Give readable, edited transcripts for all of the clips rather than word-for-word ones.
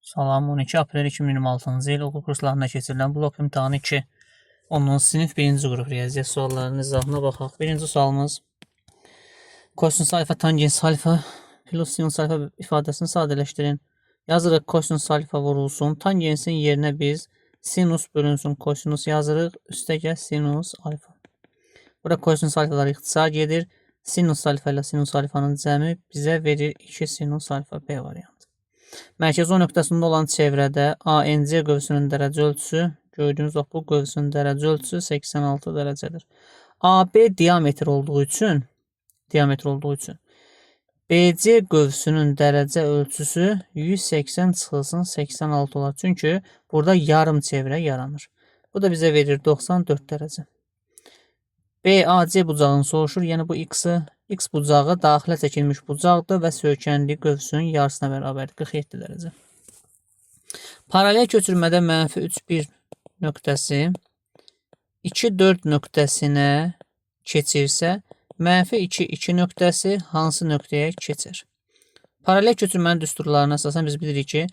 Salam, 12 aprel 2026-cı il oxul kurslarında keçirilən blok imtahanı 2. 10-cu sinif 1-ci qrup riyaziyyat suallarının izahına baxaq. Birinci sualımız kosinus alfa tangens alfa plus sinus alfa ifadəsini sadələşdirin. Yazırıq kosinus alfa vurulsun. Tangensin yerinə biz sinus bölünsün kosinus yazırıq. Üstəgəl sinus alfa. Burada kosinus alfalar ixtisar gedir. Sinus alfa ilə sinus alfanın cəmi bizə verir 2 sinus alfa B variantı. Mərkəzi O nöqtəsində olan çevrədə ANC qövsünün dərəcə ölçüsü, gördüyünüz bax bu qövsün dərəcə ölçüsü 86 dərəcədir. AB diametr olduğu üçün BC qövsünün dərəcə ölçüsü 180 çıxılsın 86 olar. Çünki burada yarım çevrə yaranır. Bu da bizə verir 94 dərəcə. BAC bucağını soruşur. Yəni bu X-i X bucağı daxilə çəkilmiş bucaqdır və söykəndiyi qövsünün yarısına bərabərdir. 47 dərəcə. Paralel köçürmədə mənfi 3, 1 nöqtəsi 2, 4 nöqtəsinə keçirsə, mənfi 2, 2 nöqtəsi hansı nöqtəyə keçir? Paralel köçürmənin düsturlarına əsasən biz bilirik ki,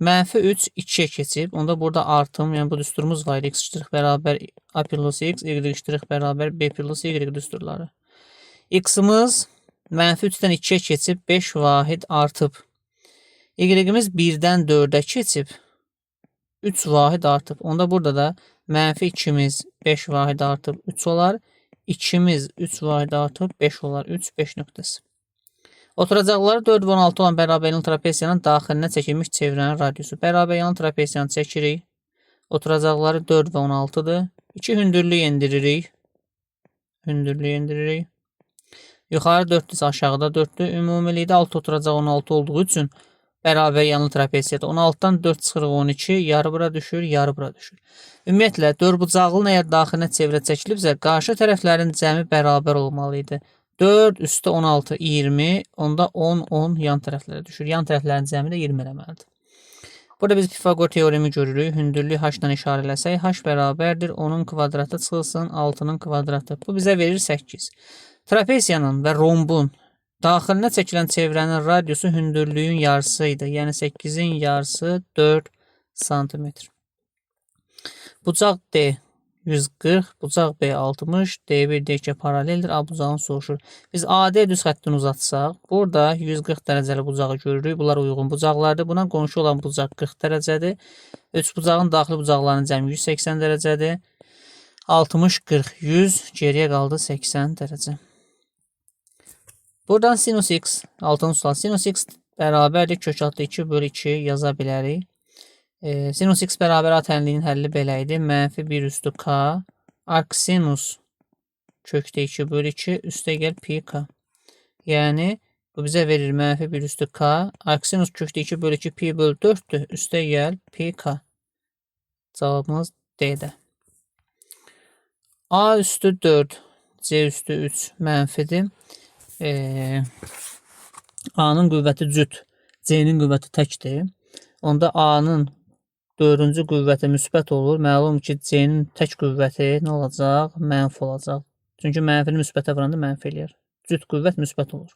mənfi 3 2-yə keçib. Onda burada artım, yəni bu düsturumuz var idi. X ştrix bərabər A plus X, Y ştrix bərabər B plus Y düsturları. X-imiz mənfi 3-dən 2-yə keçib 5 vahid artıb. Y-imiz 1-dən 4-ə keçib 3 vahid artıb. Onda burada da mənfi 2-miz 5 vahid artıb 3 olar. 2-miz 3 vahid artıb 5 olar. 3, 5 nöqtəsi. Oturacaqları 4 və 16 olan bərabəryanlı trapesiyanın daxilinə çəkilmiş çevrənin radiusu. Bərabəryanlı trapesiyanı çəkirik. Oturacaqları 4 və 16-dır. 2 hündürlük endiririk. Hündürlük endiririk. Yuxarı 4-dürsə aşağıda 4-dür. Ümumilikdə 6 oturacaq 16 olduğu üçün bərabər yanlı trapesiyada 16-dan 4 çıxırıq 12, yarı bura düşür, yarı bura düşür. Ümumiyyətlə dördbucaqlının əgər daxilinə çevrə çəkilibsə, qarşı tərəflərin cəmi bərabər olmalı idi. 4 üstə 16 20, onda 10 10 yan tərəflərə düşür. Yan tərəflərin cəmi də 20 eləməlidir. Burada biz Pifaqor teoremi görürük. Hündürlüyü h ilə işarə eləsək, h bərabərdir 10-un kvadratı çıxılsın 6-nın kvadratı. Bu bizə verir 8. Trapesiyanın və rombun daxilinə çəkilən çevrənin radiusu hündürlüyün yarısı idi. Yəni 8-in yarısı 4 sm. Bucaq D 140, bucaq B 60, D1 D2 paraleldir. A bucağını soruşur. Biz AD düz xəttini uzatsaq, burada 140 dərəcəli bucağı görürük. Bunlar uyğun bucaqlardır. Buna qonşu olan bucaq 40 dərəcədir. Üç bucağın daxili bucaqlarının cəmi 180 dərəcədir. 60, 40, 100, geriyə qaldı 80 dərəcə. Buradan sinus x, altıncı sual, sinus x bərabərdir kök altı 2 bölü 2 yaza bilərik. Sinus x bərabər a tənliyinin həlli belə idi. Mənfi 1 üstü k, arcsinus kökdə 2 bölü 2 üstə gəl pi k. Yəni, bu bizə verir mənfi 1 üstü k, arcsinus kökdə 2 bölü 2 pi bölü 4-dür, üstə gəl pi k. Cavabımız D-də. A üstü 4, C üstü 3 mənfidir. A-nın qüvvəti cüt, C-nin qüvvəti təkdir. Onda A-nın dördüncü qüvvəti müsbət olur. Məlum ki, C-nin tək qüvvəti nə olacaq? Mənfi olacaq. Çünki mənfini müsbətə vuranda mənfi eləyər. Cüt qüvvət müsbət olur.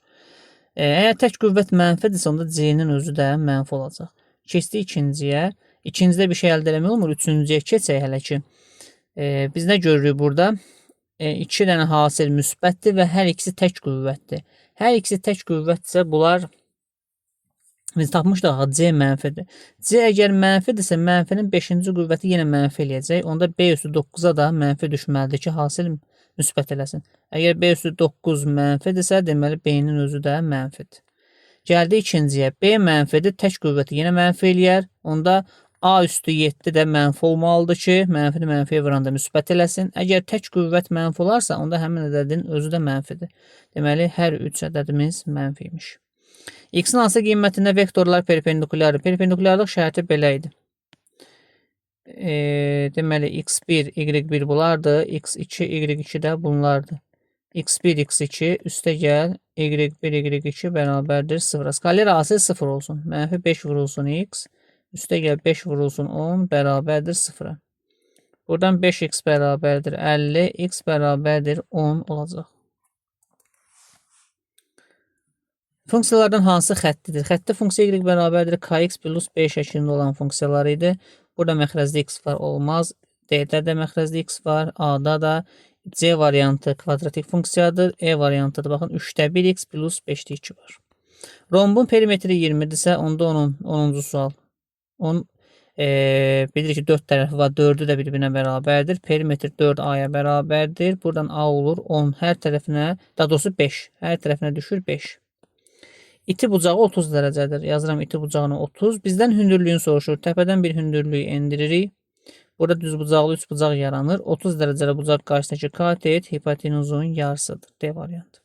Əgər tək qüvvət mənfidirsə, onda C-nin özü də mənfi olacaq. Keçdik ikinciyə. İkincidə bir şey əldə eləmək olmur. Üçüncüyə keçək hələ ki. Biz nə görürük burada? 2 dənə hasil müsbətdir və hər ikisi tək qüvvətdir. Hər ikisi tək qüvvətdirsə, bunlar biz tapmışdıq C mənfidir. C əgər mənfidirsə, mənfinin 5-ci qüvvəti yenə mənfi eləyəcək. Onda B üstü 9-a da mənfi düşməlidir ki, hasil müsbət eləsin. Əgər B üstü 9 mənfidirsə, deməli B-nin özü də mənfidir. Gəldik ikinciyə. B mənfidir, tək qüvvəti yenə mənfi eləyər. Onda A üstü 7 də mənfi olmalıdır ki, mənfini mənfiyə vuranda müsbət eləsin. Əgər tək qüvvət mənfi olarsa, onda həmin ədədin özü də mənfidir. Deməli, hər 3 ədədimiz mənfi imiş. X-in hansı qiymətində vektorlar perpendikulyardır? Perpendikulyarlıq şərti belə idi. Deməli, x1, y1 bunlardır. x2, y2 də bunlardır. x1, x2 üstə gəl, y1, y2 bərabərdir 0. Skaler hasil 0 olsun. Mənfi 5 vurulsun x. Üstə gəl 5 vurulsun 10 bərabərdir 0-a. Buradan 5x bərabərdir 50, x bərabərdir 10 olacaq. Funksiyalardan hansı xəttidir? Xətti funksiya y bərabərdir kx plus b şəklində olan funksiyalar idi. Burada məxrəcdə x var, olmaz. D-də də məxrəcdə x var, A-da da. C variantı kvadratik funksiyadır. E variantıdır. Baxın 3-də 1 x plus 5-də 2 var. Rombun perimetri 20-dirsə, onda onun 10-cu sual. 10 bilirik ki 4 tərəfi var, 4-ü də bir-birinə bərabərdir. Perimetr 4A-ya bərabərdir. Buradan A olur 10. Hər tərəfinə, daha doğrusu 5. Hər tərəfinə düşür 5. İti bucağı 30 dərəcədir. Yazıram iti bucağını 30. Bizdən hündürlüyünü soruşur. Təpədən bir hündürlüyü endiririk. Burada düz bucaqlı üç bucaq yaranır. 30 dərəcəli bucaq qarşısındakı katet hipotenuzun yarısıdır. D variantı.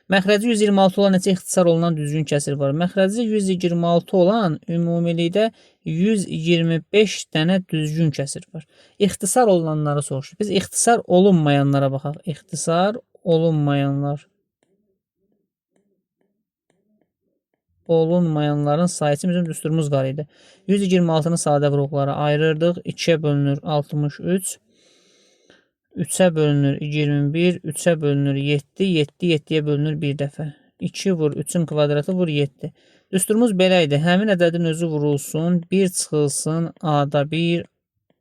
Məxrəci 126 olan neçə ixtisar olunan düzgün kəsir var? Məxrəci 126 olan ümumilikdə 125 dənə düzgün kəsir var. İxtisar olunanları soruşur. Biz ixtisar olunmayanlara baxaq. İxtisar olunmayanlar. Olunmayanların sayısı bizim düsturumuz var idi. 126-nı sadə vuruqlara ayırırdıq. 2-yə bölünür 63. 3-ə bölünür 21, 3-ə bölünür 7, 7 7-yə bölünür bir dəfə. 2 vur 3-ün kvadratı vur 7. Düsturumuz belə idi. Həmin ədədin özü vurulsun, 1 çıxılsın A-da 1,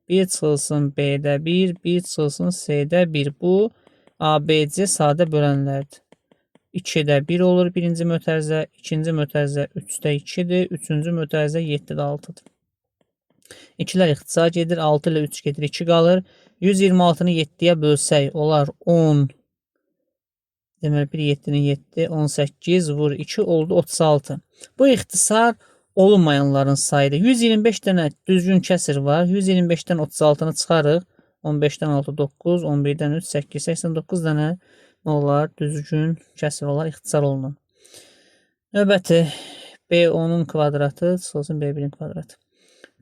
1 çıxılsın B-də 1, 1 çıxılsın C-də 1. Bu ABC sadə bölənlərdir. 2-də 1 olur birinci mötərizə, ikinci mötərizə 3-də 2-dir, üçüncü mötərizə 7-də 6-dır. 2-lər ixtisar gedir, 6 ilə 3 gedir, 2 qalır. 126-nı 7-yə bölsək olar 10. Deməli 1 7-nin 7, 18 vur 2 oldu 36. Bu ixtisar olunmayanların sayıdır. 125 dənə düzgün kəsir var. 125-dən 36-nı çıxarıq. 15-dən 6 9, 11-dən 3 8, 89 dənə nə olar? Düzgün kəsir olar, ixtisar olunan. Növbəti B10-un kvadratı çıxılsın B1-in kvadratı.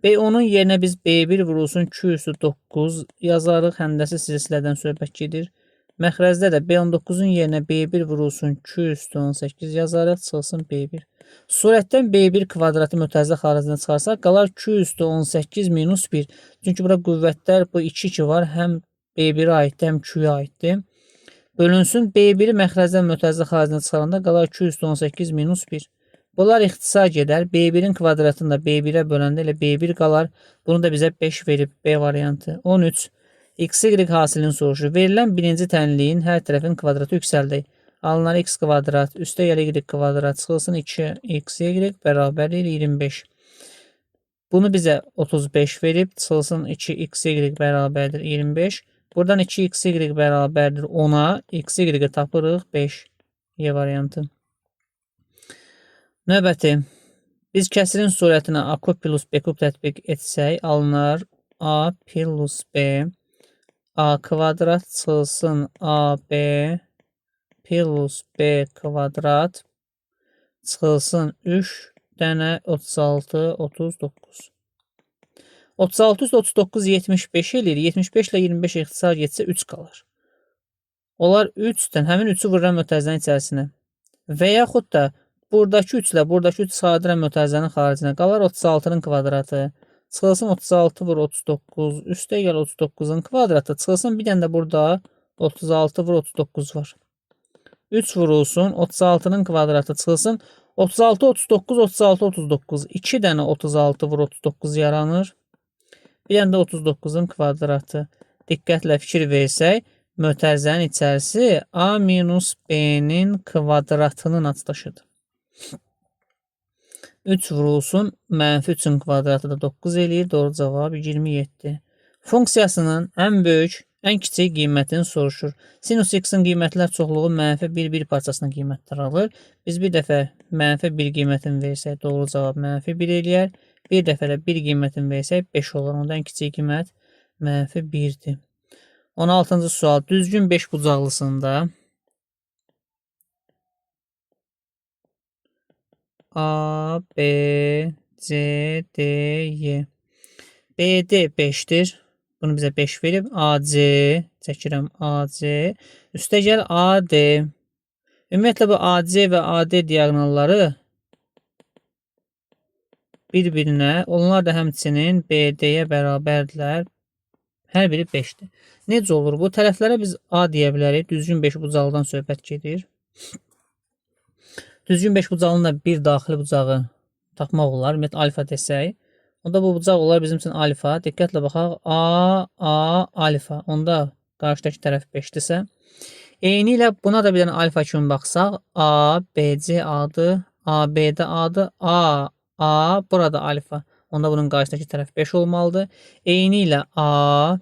B10-un yerinə biz B1 vurulsun Q üstü 9 yazarıq. Həndəsi silsilədən söhbət gedir. Məxrəcdə də B19-un yerinə B1 vurulsun Q üstü 18 yazarıq. Çıxılsın B1. Surətdən B1 kvadratı mötərizə xaricinə çıxarsaq qalar Q üstü 18 minus 1. Çünki bura qüvvətlər bu 2 2 var. Həm B1-ə aiddir, həm Q-ya aiddir. Bölünsün B1-i məxrəcdən mötərizə xaricinə çıxaranda qalar Q üstü 18 minus 1. Bunlar ixtisar gedər. B1-in kvadratını da B1-ə böləndə elə B1 qalar. Bunu da bizə 5 verib B variantı. 13. XY hasilini soruşur. Verilən birinci tənliyin hər tərəfin kvadratı yüksəldək. Alınar x kvadrat, üstə gəlir y kvadrat, çıxılsın 2xy bərabərdir 25. Bunu bizə 35 verib, çıxılsın 2xy bərabərdir 25. Buradan 2xy bərabərdir 10-a, xy-i tapırıq 5. Y variantı. Növbəti, biz kəsirin surətinə A kub plus B kub tətbiq etsək, alınar A plus B, A kvadrat çıxılsın AB plus B kvadrat çıxılsın 3 dənə 36, 39. 36 üstə 39 75 eləyir. 75 ilə 25 ixtisar getsə 3 qalar. Olar 3-dən, həmin 3-ü vururam mötərizənin içərisinə. Və yaxud da buradakı 3 ilə buradakı 3 çıxardıram mötərizənin xaricinə. Qalar 36-nın kvadratı. Çıxılsın 36 vur 39. Üstə gəl 39-un kvadratı. Çıxılsın bir dənə də burada 36 vur 39 var. 3 vurulsun 36-nın kvadratı çıxılsın. 36, 39, 36, 39. 2 dənə 36 vur 39 yaranır. Bir dənə də 39-un kvadratı. Diqqətlə fikir versək, mötərizənin içərisi A minus B-nin kvadratının açdaşıdır. 3 vurulsun, mənfi 3-ün kvadratı da 9 eləyir. Doğru cavab 27. Funksiyasının ən böyük, ən kiçik qiymətini soruşur. Sinus x-in qiymətlər çoxluğu mənfi 1, 1 parçasına qiymətlər alır. Biz bir dəfə mənfi 1 qiymətini versək, doğru cavab mənfi 1 eləyər. Bir dəfə də 1 qiymətini versək, 5 olar. Onda ən kiçik qiymət mənfi 1-dir. 16-cı sual. Düzgün 5 bucaqlısında A, B, C, D, Y. BD 5-dir. Bunu bizə 5 verib. AC çəkirəm AC. Üstə gəl AD. Ümumiyyətlə bu AC və AD diaqonalları bir-birinə, onlar da həmçinin BD-yə bərabərdirlər. Hər biri 5-dir. Necə olur bu? Tərəflərə biz A deyə bilərik. Düzgün 5 bucaqlıdan söhbət gedir. Düzgün 5 bucağının da bir daxili bucağı tapmaq olar. Ümumiyyətlə, alfa desək. Onda bu bucaq olar bizim üçün alfa. Diqqətlə baxaq. A, A, alfa. Onda qarşıdakı tərəf 5-dirsə. Eyni ilə buna da bir dənə alfa kimi baxsaq. A, B, C adı, A, B də adı, A, A, burada alfa. Onda bunun qarşıdakı tərəf 5 olmalıdır. Eyni ilə A,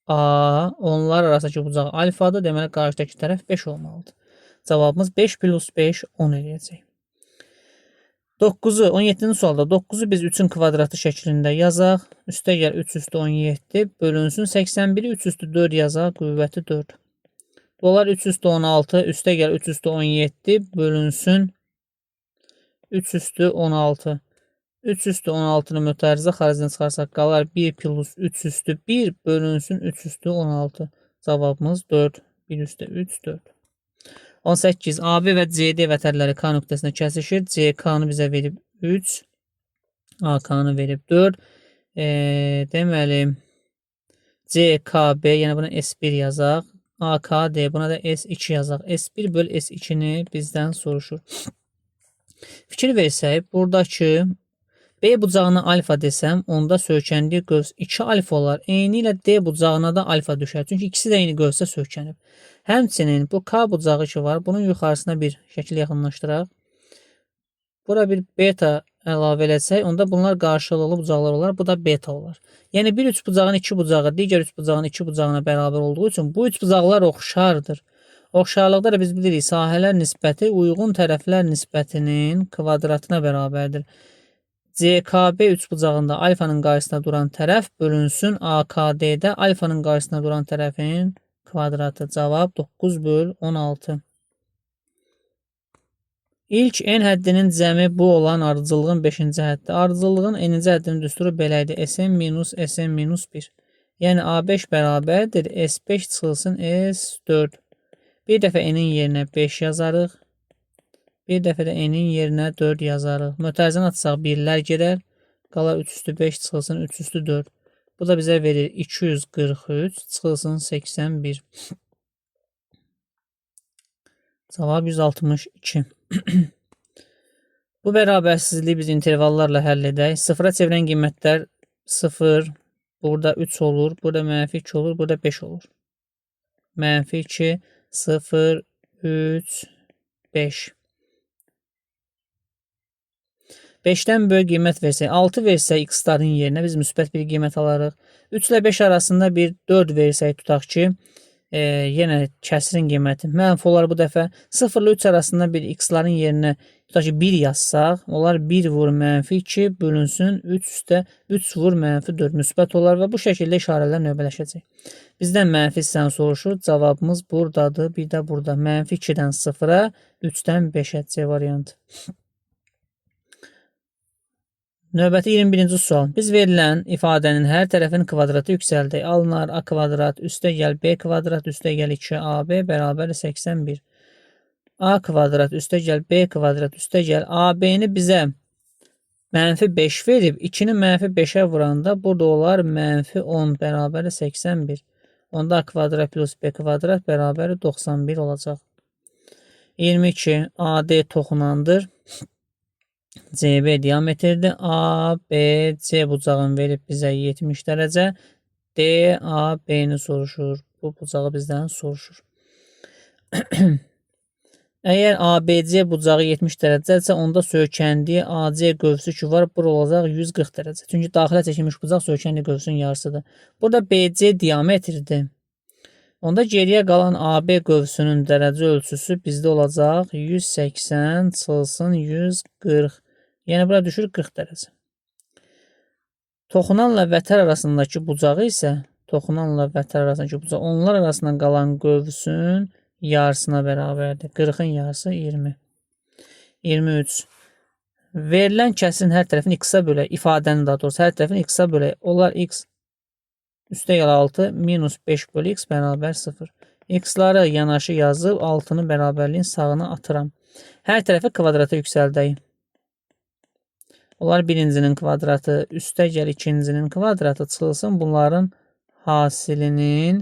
A, onlar arasındakı bucaq alfadır. Deməli, qarşıdakı tərəf 5 olmalıdır. Cavabımız 5 plus 5, 10 eləyəcək. 9-u, 17-ci sualda 9-u biz 3-ün kvadratı şəklində yazaq. Üstə gəl 3 üstü 17 bölünsün. 81-i 3 üstü 4 yazaq. Qüvvəti 4. Dolar 3 üstü 16, üstə gəl 3 üstü 17 bölünsün. 3 üstü 16. 3 üstü 16-nı mötərizə xaricdən çıxarsaq qalar 1 plus 3 üstü 1 bölünsün 3 üstü 16. Cavabımız 4. 1 üstə 3, 4. 18. AB və CD vətərləri K nöqtəsində kəsişir. CK-nı bizə verib 3. AK-nı verib 4. Deməli, CKB, yəni buna S1 yazaq. AKD, buna da S2 yazaq. S1 böl S2-ni bizdən soruşur. Fikir versək, buradakı B bucağına alfa desəm, onda söykəndiyi qövs 2 alfa olar. Eyni ilə D bucağına da alfa düşər. Çünki ikisi də eyni qövsə söykənib. Həmçinin bu K bucağı ki var, bunun yuxarısına bir şəkil yaxınlaşdıraq. Bura bir beta əlavə eləsək, onda bunlar qarşılıqlı bucaqlar olar. Bu da beta olar. Yəni bir üçbucağın iki bucağı digər üçbucağın iki bucağına bərabər olduğu üçün bu üçbucaqlar oxşardır. Oxşarlıqda da biz bilirik, sahələr nisbəti uyğun tərəflər nisbətinin kvadratına bərabərdir. CKB üçbucağında alfanın qarşısında duran tərəf bölünsün AKD-də alfanın qarşısında duran tərəfin kvadratı. Cavab 9 böl 16. İlk n həddinin cəmi bu olan ardıcıllığın 5-ci həddi. Ardıcıllığın n-ci həddinin düsturu belə idi. Sn minus Sn minus 1. Yəni A5 bərabərdir. S5 çıxılsın S4. Bir dəfə n-in yerinə 5 yazarıq. Bir dəfə də n-in yerinə 4 yazarıq. Mötərizəni atsaq birlər gedər. Qalar 3 üstü 5 çıxılsın 3 üstü 4. Bu da bizə verir 243 çıxılsın 81. Cavab 162. Bu bərabərsizliyi biz intervallarla həll edək. Sıfıra çevirən qiymətlər 0, burada 3 olur, burada mənfi 2 olur, burada 5 olur. Mənfi 2, 0, 3, 5. 5-dən böyük qiymət versək, 6 versək x-ların yerinə biz müsbət bir qiymət alarıq. 3 ilə 5 arasında bir 4 versək tutaq ki, yenə kəsirin qiyməti mənfi olar bu dəfə. 0 ilə 3 arasında bir x-ların yerinə tutaq ki 1 yazsaq, onlar 1 vur mənfi 2 bölünsün 3 üstə 3 vur mənfi 4 müsbət olar və bu şəkildə işarələr növbələşəcək. Bizdən mənfi hissəni soruşur. Cavabımız buradadır. Bir də burada. Mənfi 2-dən 0-a, 3-dən 5-ə C variantı. Növbəti 21-ci sual. Biz verilən ifadənin hər tərəfin kvadratı yüksəldək. Alınar A kvadrat üstə gəl B kvadrat üstə gəl 2AB bərabər 81. A kvadrat üstə gəl B kvadrat üstə gəl AB-ni bizə mənfi 5 verib. 2-ni mənfi 5-ə vuranda burada olar mənfi 10 bərabər 81. Onda A kvadrat plus B kvadrat bərabər 91 olacaq. 22 AD toxunandır. CB diametrdir. A, B, C bucağını verib bizə 70 dərəcə. D, A, B-ni soruşur. Bu bucağı bizdən soruşur. Əgər ABC bucağı 70 dərəcədirsə, onda söykəndiyi AC qövsü ki var, bura olacaq 140 dərəcə. Çünki daxilə çəkilmiş bucaq söykəndiyi qövsün yarısıdır. Burada BC diametrdir. Onda geriyə qalan AB qövsünün dərəcə ölçüsü bizdə olacaq 180 çıxılsın 140. Yəni bura düşür 40 dərəcə. Toxunanla vətər arasındakı bucağı isə toxunanla vətər arasındakı bucaq onlar arasından qalan qövsün yarısına bərabərdir. 40-ın yarısı 20. 23. Verilən kəsirin hər tərəfini x-a bölək. İfadənin daha doğrusu hər tərəfini x-a bölək. Onlar x üstə gəl 6 minus 5 bölü x bərabər 0. X-ları yanaşı yazıb 6-nı bərabərliyin sağına atıram. Hər tərəfi kvadrata yüksəldək. Onlar birincinin kvadratı, üstə gəl ikincinin kvadratı çıxılsın. Bunların hasilinin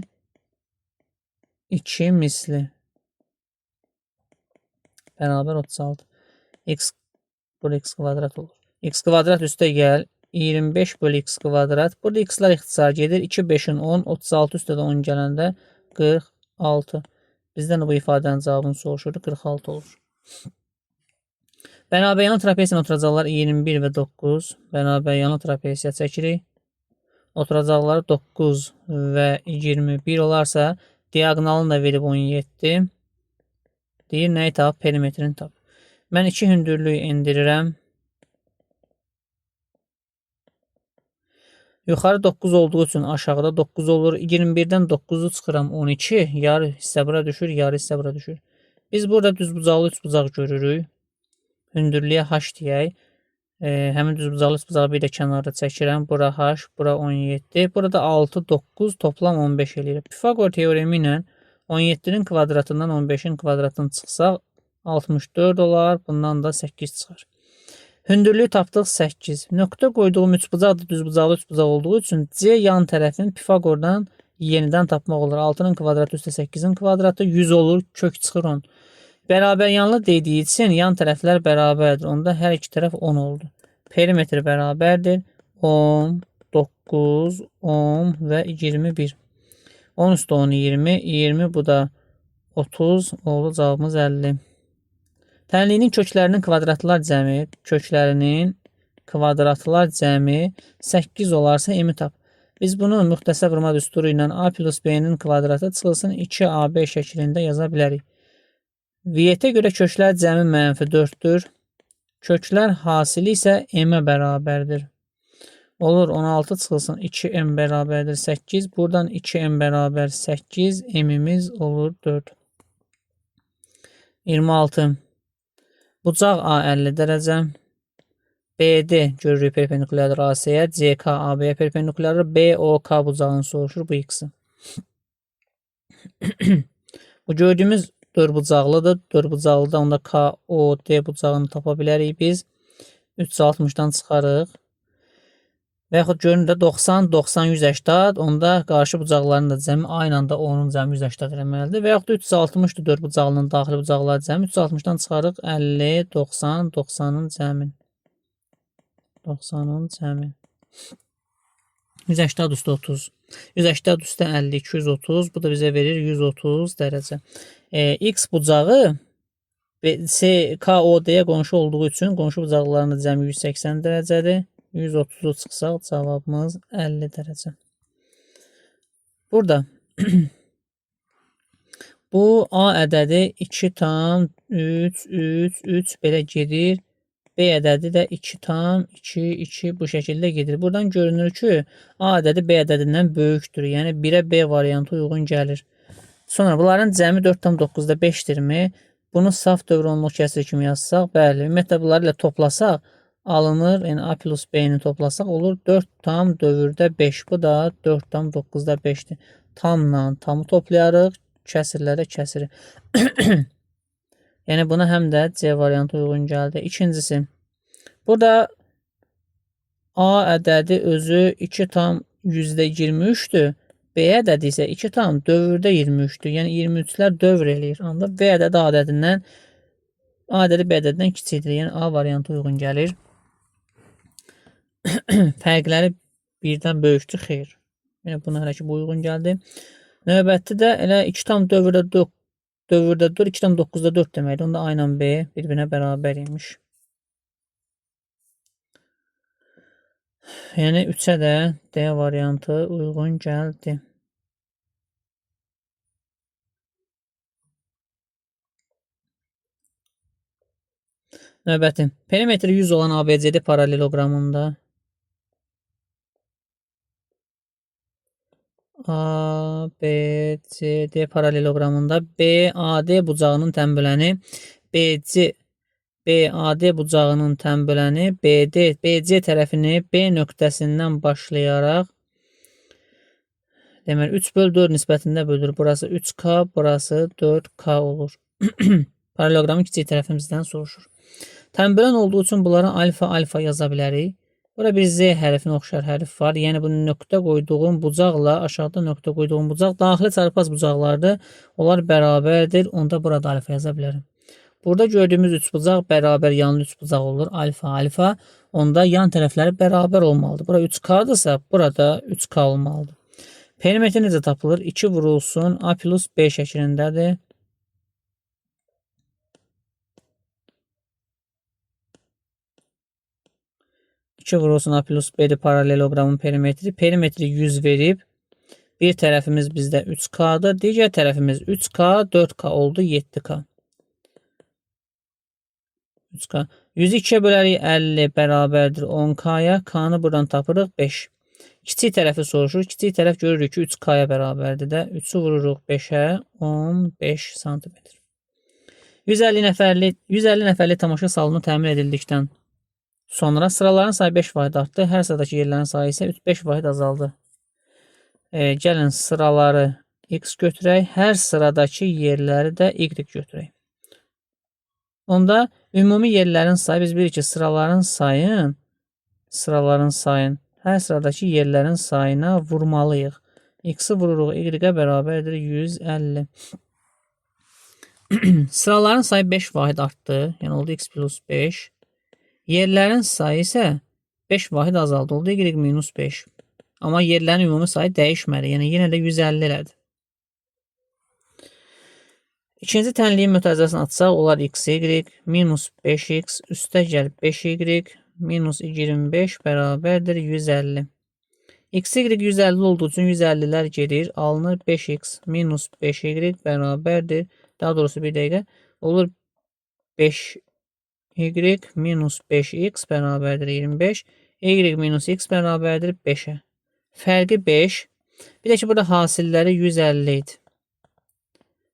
2 misli. Bərabər 36. X, burada x kvadrat olur. X kvadrat üstə gəl 25 bölü x kvadrat. Burada x-lar ixtisar gedir. 2, 5-in 10, 36 üstə də 10 gələndə 46. Bizdən də bu ifadənin cavabını soruşurdu. 46 olur. Bərabər yanlı trapesiyanın oturacaqları 21 və 9. Bərabər yanlı trapesiya çəkirik. Oturacaqları 9 və 21 olarsa, diaqonalını da verib 17. Deyir, nəyi tap? Perimetrini tap. Mən 2 hündürlüyü endirirəm. Yuxarı 9 olduğu üçün aşağıda 9 olur. 21-dən 9-u çıxıram 12. Yarı hissə bura düşür, yarı hissə bura düşür. Biz burada düzbucaqlı üçbucaq görürük. Hündürlüyə h deyək. Həmin düzbucaqlı üçbucağı bir də kənarda çəkirəm. Bura h, bura 17. Burada 6, 9, toplam 15 eləyir. Pifaqor teoremi ilə 17-nin kvadratından 15-in kvadratını çıxsaq 64 olar. Bundan da 8 çıxar. Hündürlüyü tapdıq 8. Nöqtə qoyduğum üçbucaq da düzbucaqlı üçbucaq olduğu üçün C yan tərəfini Pifaqordan yenidən tapmaq olur. 6-nın kvadratı üstə 8-in kvadratı 100 olur. Kök çıxır 10. Bərabər yanlı dediyi üçün yan tərəflər bərabərdir. Onda hər iki tərəf 10 oldu. Perimetr bərabərdir. 10, 9, 10 və 21. 10 üstə 10, 20. 20 bu da 30 oldu. Cavabımız 50. Tənliyinin köklərinin kvadratlar cəmi, köklərinin kvadratlar cəmi 8 olarsa m-i tap. Biz bunu müxtəsər vurma düsturu ilə a plus b-nin kvadratı çıxılsın 2ab şəklində yaza bilərik. Vietə görə köklər cəmi mənfi 4-dür. Köklər hasili isə m-ə bərabərdir. Olur 16 çıxılsın 2m bərabərdir 8. Buradan 2m bərabər 8, m-imiz olur 4. 26. Bucaq A 50 dərəcə. BD görürük perpendikulyardır AC-yə. CK AB-yə perpendikulyardır. BOK bucağını soruşur bu x-i. Bu gördüyümüz dördbucaqlıdır. Dördbucaqlıda onda KOD bucağını tapa bilərik biz. 360-dan çıxarıq. Və yaxud görünür də 90, 90, 180. Onda qarşı bucaqların da cəmi aynı anda onun cəmi 180 eləməlidir. Və yaxud da 360-dır dördbucaqlının daxili bucaqlar cəmi. 360-dan çıxarıq 50, 90, 90-ın cəmi. 90-ın cəmi. 180 üstə 30. 180 üstə 50, 230. Bu da bizə verir 130 dərəcə. X bucağı KOD-yə qonşu olduğu üçün qonşu bucaqlarının da cəmi 180 dərəcədir. 130-u çıxsaq cavabımız 50 dərəcə. Burada bu A ədədi 2,3, 3, 3 belə gedir. B ədədi də 2,2, 2 bu şəkildə gedir. Buradan görünür ki, A ədədi B ədədindən böyükdür. Yəni 1-ə B variantı uyğun gəlir. Sonra bunların cəmi 4,9-da 5-dirmi? Bunu saf dövr onluq kəsiri kimi yazsaq, bəli. Ümumiyyətlə bunları ilə toplasaq alınır. Yəni A plus B-ni toplasaq olur 4 tam dövrdə 5. Bu da 4,9-da 5-dir. Tamla tamı toplayarıq, kəsirlərə kəsiri. Yəni buna həm də C variantı uyğun gəldi. İkincisi, burada A ədədi özü 2,23-dür. B ədədi isə 2 tam dövrdə 23-dür. Yəni 23-lər dövr eləyir. Onda B ədədi A ədədindən A ədədi B ədədindən kiçikdir. Yəni A variantı uyğun gəlir. Fərqləri birdən böyükdür. Xeyr. Yəni buna hələ ki bu uyğun gəldi. Növbəti də elə 2 tam dövrdə 4, dövrdə 4, 2,9-da 4 deməkdir. Onda A ilə B bir-birinə bərabər imiş. Yəni 3-ə də D variantı uyğun gəldi. Növbəti. Perimetri 100 olan ABCD paralleloqramında ABCD paralleloqramında BAD bucağının tənböləni BC BAD bucağının tənböləni BD BC tərəfini B nöqtəsindən başlayaraq deməli 3 böl 4 nisbətində bölür. Burası 3K, burası 4K olur. Paralleloqramın kiçik tərəfimizdən soruşur. Tənbölən olduğu üçün bunlara alfa alfa yaza bilərik. Burada bir Z hərfinə oxşar hərf var. Yəni bu nöqtə qoyduğum bucaqla aşağıda nöqtə qoyduğum bucaq daxili çarpaz bucaqlardır. Onlar bərabərdir. Onda burada alfa yaza bilərəm. Burada gördüyümüz üçbucaq bərabər yanlı üçbucaq olur. Alfa, alfa. Onda yan tərəfləri bərabər olmalıdır. Bura 3K-dırsa, burada 3K olmalıdır. Perimetr necə tapılır? 2 vurulsun A plus B şəklindədir. 2 vurulsun A plus B-dir paralleloqramın perimetri. Perimetri 100 verib. Bir tərəfimiz bizdə 3K-dır. Digər tərəfimiz 3K, 4K oldu, 7K. 3K. 100-ü 2-yə bölərik 50 bərabərdir 10K-ya. K-nı buradan tapırıq 5. Kiçik tərəfi soruşur. Kiçik tərəf görürük ki 3K-ya bərabərdir də. 3-ü vururuq 5-ə, 15 sm. 150 nəfərlik tamaşa salonu təmir edildikdən sonra sıraların sayı 5 vahid artdı. Hər sıradakı yerlərin sayı isə 5 vahid azaldı. Gəlin sıraları X götürək. Hər sıradakı yerləri də Y götürək. Onda ümumi yerlərin sayı biz bilirik ki, sıraların sayın hər sıradakı yerlərin sayına vurmalıyıq. X-i vururuq Y-ə bərabərdir 150. Sıraların sayı 5 vahid artdı. Yəni oldu X plus 5. Yerlərin sayı isə 5 vahid azaldı. Oldu Y minus 5. Amma yerlərin ümumi sayı dəyişmədi. Yəni yenə də 150 elədi. İkinci tənliyin mötərizəsini atsaq, olar XY minus 5X üstə gəl 5Y minus 25 bərabərdir 150. XY 150 olduğu üçün 150'lər gedir. Alınır 5X minus 5Y bərabərdir. Daha doğrusu bir dəqiqə. Olur 5Y minus 5X bərabərdir 25. Y minus X bərabərdir 5'e. Fərqi 5. Bir də ki, burada hasilləri 150 idi.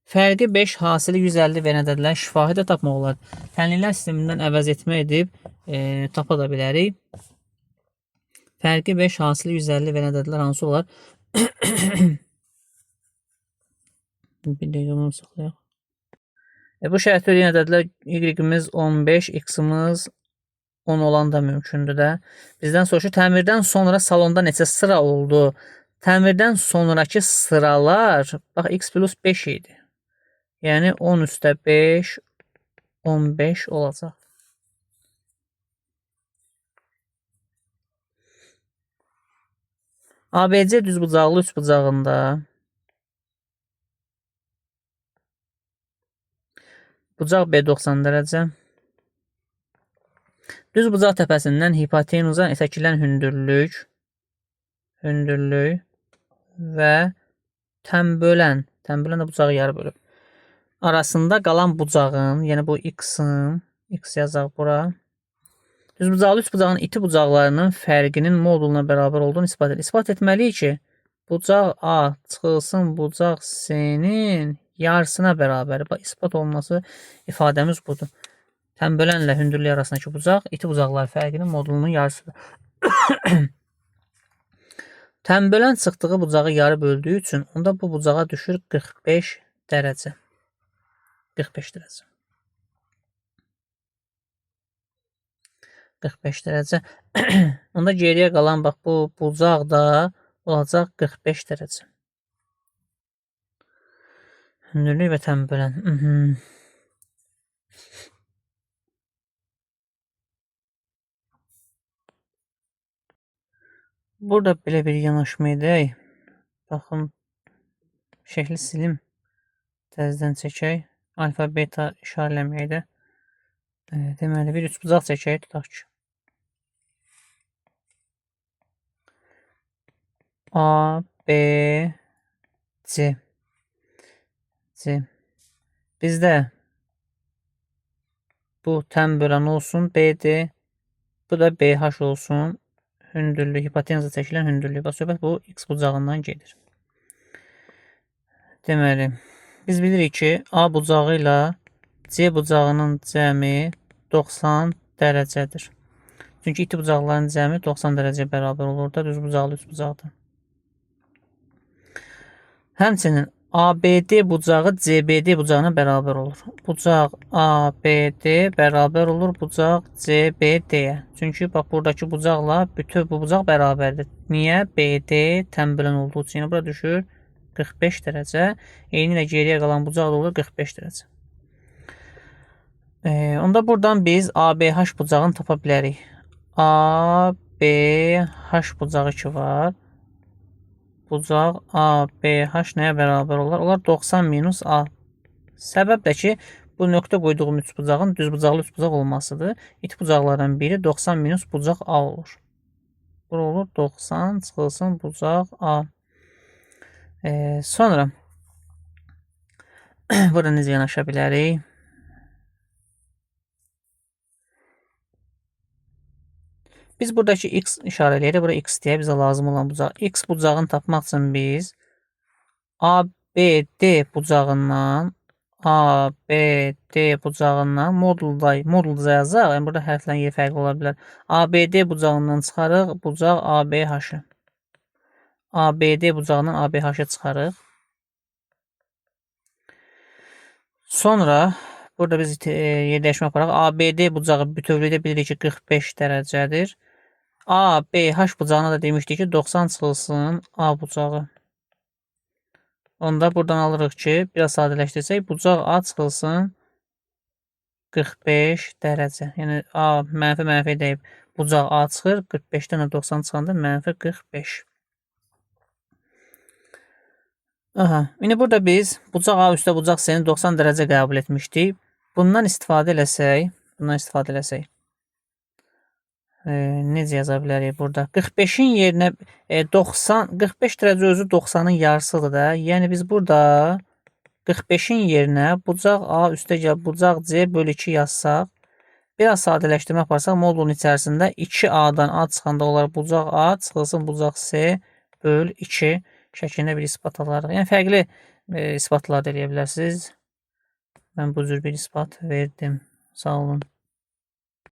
Fərqi 5, hasili 150 verən ədədləri şifahi də tapmaq olar. Tənliklər sistemindən əvəz etmə edib tapa da bilərik. Fərqi 5, hasili 150 verən ədədlər hansı olar? Bir dəqiqə bunu saxlayaq. Bu şərti ödəyən ədədlər Y-imiz 15, X-imiz 10 olan da mümkündür də. Bizdən soruşur, təmirdən sonra salonda neçə sıra oldu? Təmirdən sonraki sıralar, bax, X plus 5 idi. Yəni 10 üstə 5, 15 olacaq. ABC düzbucaqlı üçbucağında bucaq B 90 dərəcə. Düz bucaq təpəsindən hipotenuza çəkilən hündürlük və tənbölən də bucağı yarı bölüb. Arasında qalan bucağın, yəni bu X-in, X yazaq bura. Düzbucaqlı üçbucağın iti bucaqlarının fərqinin moduluna bərabər olduğunu isbat edir. İsbat etməliyik ki, bucaq A çıxılsın bucaq C-nin yarısına bərabər. Bax, isbat olunması ifadəmiz budur. Tənbölənlə hündürlük arasındakı bucaq iti bucaqlar fərqinin modulunun yarısıdır. Tənbölən çıxdığı bucağı yarı böldüyü üçün onda bu bucağa düşür 45 dərəcə. 45 dərəcə. 45 dərəcə. Onda geriyə qalan bax bu bucaq da olacaq 45 dərəcə. Hündürlük və tənbölən. Burada belə bir yanaşma edək. Baxın, şəkli silim. Təzədən çəkək. Alfa, beta işarələməyək də. Deməli, bir üçbucaq çəkək, tutaq ki. A, B, C. C. Bizdə bu tənbölən olsun, B-dir. Bu da BH olsun. Hündürlük, hipotenuza çəkilən hündürlük. Bax, söhbət bu X bucağından gedir. Deməli, biz bilirik ki, A bucağı ilə C bucağının cəmi 90 dərəcədir. Çünki iti bucaqların cəmi 90 dərəcəyə bərabər olur da, düz bucaqlı üçbucaqda. Həmçinin ABD bucağı CBD bucağına bərabər olur. Bucaq ABD bərabər olur bucaq CBD-yə. Çünki bax buradakı bucaqla bütöv bu bucaq bərabərdir. Niyə? BD tənbölən olduğu üçün. Yəni bura düşür 45 dərəcə. Eyni ilə geriyə qalan bucaq da olur 45 dərəcə. Onda buradan biz ABH bucağını tapa bilərik. ABH bucağı ki var. Bucaq ABH nəyə bərabər olar? Olar 90 minus A. Səbəb də ki, bu nöqtə qoyduğum üçbucağın düzbucaqlı üçbucaq olmasıdır. İti bucaqlardan biri 90 minus bucaq A olur. Bura olur 90 çıxılsın bucaq A. Sonra burada necə yanaşa bilərik? Biz buradakı x işarə eləyək, bura x deyə bizə lazım olan bucaq. X bucağını tapmaq üçün biz ABD bucağından modulda yazaq. Yəni burada hərflərin yeri fərqli ola bilər. ABD bucağından çıxarıq bucaq ABH-ı. ABD bucağından ABH-ı çıxarıq. Sonra burada biz yer dəyişmə aparaq. ABD bucağı bütövlükdə bilirik ki 45 dərəcədir. ABH bucağına da demişdik ki 90 çıxılsın A bucağı. Onda buradan alırıq ki, biraz sadələşdirsək, bucaq A çıxılsın 45 dərəcə. Yəni A mənfi mənfi deyib bucaq A çıxır, 45-dən də 90 çıxanda mənfi 45. Aha, indi burada biz bucaq A üstə bucaq C-ni 90 dərəcə qəbul etmişdik. Bundan istifadə eləsək, necə yaza bilərik burada? 45-in yerinə 90, 45 dərəcə özü 90-ın yarısıdır da. Yəni biz burada 45-in yerinə bucaq A üstə gəl bucaq C bölü 2 yazsaq, biraz sadələşdirmə aparsaq, modulun içərisində 2A-dan A çıxanda olar bucaq A çıxılsın bucaq C böl 2 şəklində bir isbat alarıq. Yəni fərqli isbatlar da eləyə bilərsiniz. Mən bu cür bir isbat verdim. Sağ olun.